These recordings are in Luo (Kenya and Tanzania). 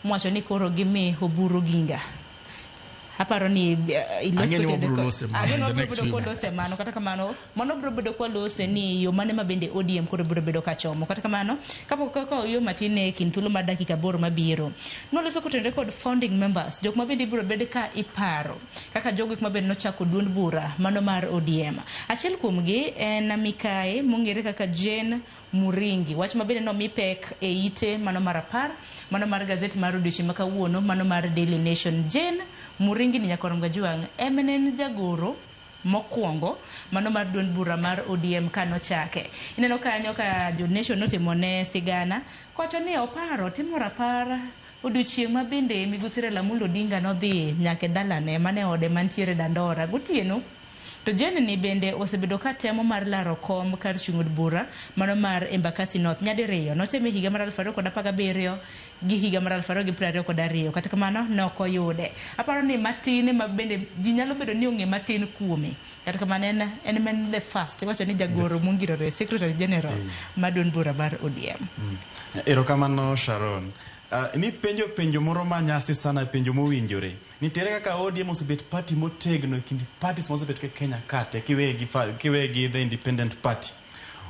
Mwacho ni koro gimi Oburu Ginga. Aparo ni ilos Ang'e ni kotende wabiro lose mano ang'e in ni the wabiro next bedo few kwalose mano. Kata kamano, mano biro bedo kwalose ni yo mane ma bende ODM koro biro bedo kachomo. Kata kamano, kapok wakawo yo matin e kind thuolo mar dakika 8 mabiro, noloso kotenore kod founding members, jok ma bende ibiro bed ka iparo kaka jogo ma bende nochako duond bura mano mar ODM. Achiel kuomgi en Mikae mong'ere kaka Jane Muringi. Wach ma bende nomi pek e ite mano mar 10, mano mar gazet mar odiochieng' ma kawuono, mano mar Daily Nation. Jane Muringi ni nyakorom Gajwang' em ne en jagoro mokwongo mano mar duond bura mar ODM kanochake. Ineno kanyo ka jo Nation notimone sigana kowacho ni oparo timo rapar odiochieng' ma bende migosi Raila Amolo Odinga nodhi nyaka e dalane mane ode mantiere Dandora gotieno. To Jane ni bende osebedo ka temo mar laro kom kar chung' od bura mano mar Embakasi North nyadiriyo. Noteme higa mar 2017 gi higa mar 2022. Kata kamano ne ok oyude. Aparo ni matin ma bende ji nyalo bedo ni ong'e matin kuome. Kata kamano en men the first. Iwacho ni jagoro mongirore, Secretary General mar duond bura mar ODM. Erokamano Sharon. Nipenjo penjo moro ma nyasi sana, penjo mowinjore. Nitiere kaka ODM osebet party motegno e kind parties mosebet ka Kenya ka te kiwe gi the Independent Party.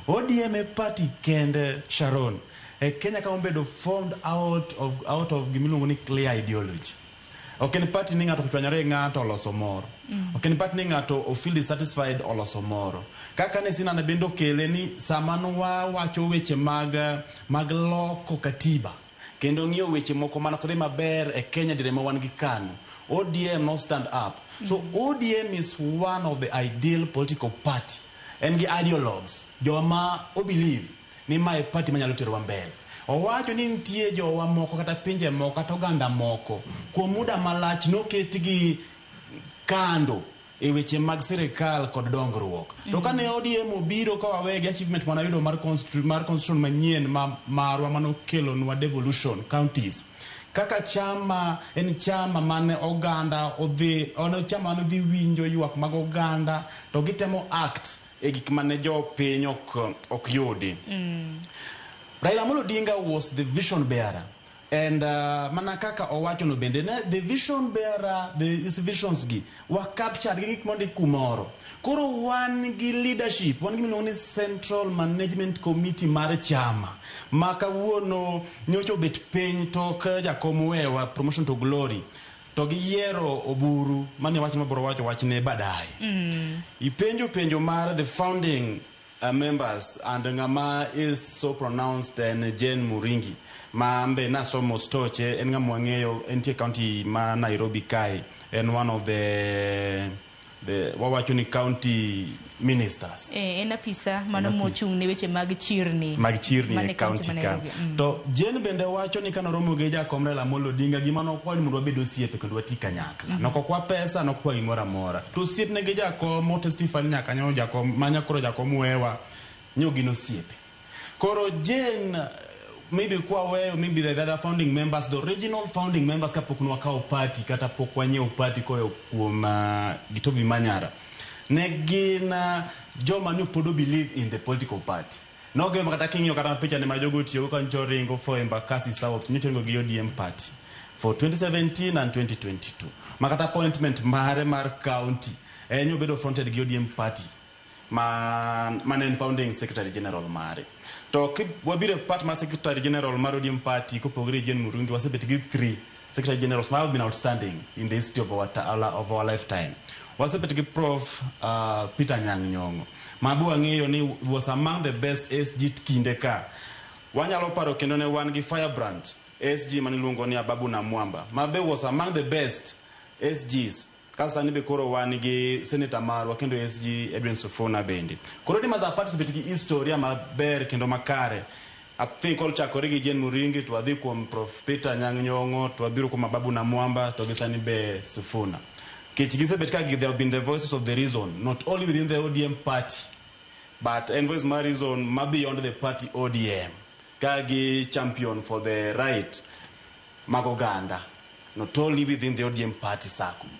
ODM e party kende, Sharon, e Kenya ka mobedo formed out of gimiluongo ni clear ideology. Ok en party ni ng'ato ochwanyore gi ng'ato oloso moro. Ok en party ni ng'ato o feel dissatisfied oloso moro. Kaka ne Sinana bende okele ni sama nwawacho weche mag loko katiba kendo ng'iyo weche moko mana kodhi maber e Kenya diere ma wan gi KANU. ODM no stand up. So ODM is one of the ideal political party. En gi ideologues, joma o believe ni mae party manyalo terowa mbele. Owacho ni nitie jowa moko kata pinje moko kata oganda moko kuom muda malach noketgi kando e weche mag sirikal kod dongruok. To kane ODM obiro ka wawe gi achievement mane wayudo mar constitution manyien ma marwa manokelonwa devolution counties. Kaka chama en chama mane oganda odhi, en chama mane odhi winjo ywak mag oganda to gitemo act e gik mane jopiny ok yudi. Raila Amolo Odinga was the vision bearer. And mana kaka owacho no bende ne the vision bearer, the his visions gi were captured gi gik mondik kumoro. Koro wan gi leadership, wan gi miluongo ni Central Management Committee mar chama ma kawuono nyocha obet piny tok jakom wewa promotion to glory to giyiero Oburu mane wach mabiro wacho wachne baadaye. Ipenjo penjo mar the founding members and ng'ama is so pronounced en Jane Muringi ma be nasomo stoche, en ng'ama wang'eyo, entie county ma Nairobi kae, en one of the wawacho ni county ministers. En apisa mano En apisa. Mochung' ne weche mag chirni mag chirni mane e county ma ka. Nairobi. To Jane bende wacho ni kanoromo gi jakom Raila Amolo Odinga, gima nokwayo ni mondo wabed osiepe kendo wati kanyakla. Nokokwa pesa, nokokwa gimoro amora. To osiepne gi jakom motestify ni nyaka nyo jakom manya koro jakom wewa nyo gin osiepe. Koro Jane, maybe kwa weyo maybe the other founding members, the original founding members kapok nwakawo party kata pok wanyiewo party koyo kuom Gitovi Manyara. Ne gin joma ne pod believe in the political party. Nogemo kata king'iyo kata picha ne ma jogo otiyogo ka nyocha oringo for Embakasi South, nyocha oringo gi ODM party for 2017 and 2022. Ma kata appointment mare mar county, en obedo fronted gi ODM party ma mane en founding secretary general mare. To wabiro e part mar secretary general mar ODM party, kopogore gi Jane Murungi, wasebet gi three secretary generals ma have been outstanding in the history of our lifetime. Wasebet gi Prof Peter Anyang' Nyong'o ma be wang'eyo ni was among the best SG kinde ka. Wanyalo paro kendo ne wan gi firebrand SG maniluongo ni Ababu Namwamba ma be was among the best SGs. Ka sani be koro wan gi senator marwa kendo SG Edwin Sifuna bende. Koro ni as a party osebet gi historia maber kendo makare. I think kochakore gi Jane Muringi to wadhi kuom Prof Peter Anyang' Nyong'o to wabiro kuom Ababu Namwamba to gi sani be Sifuna. Kech gisebet ka they have been the voices of the reason, not only within the ODM party but en voice mar reason ma beyond the party ODM ka gi champion for the right mag oganda, not only within the ODM party circle.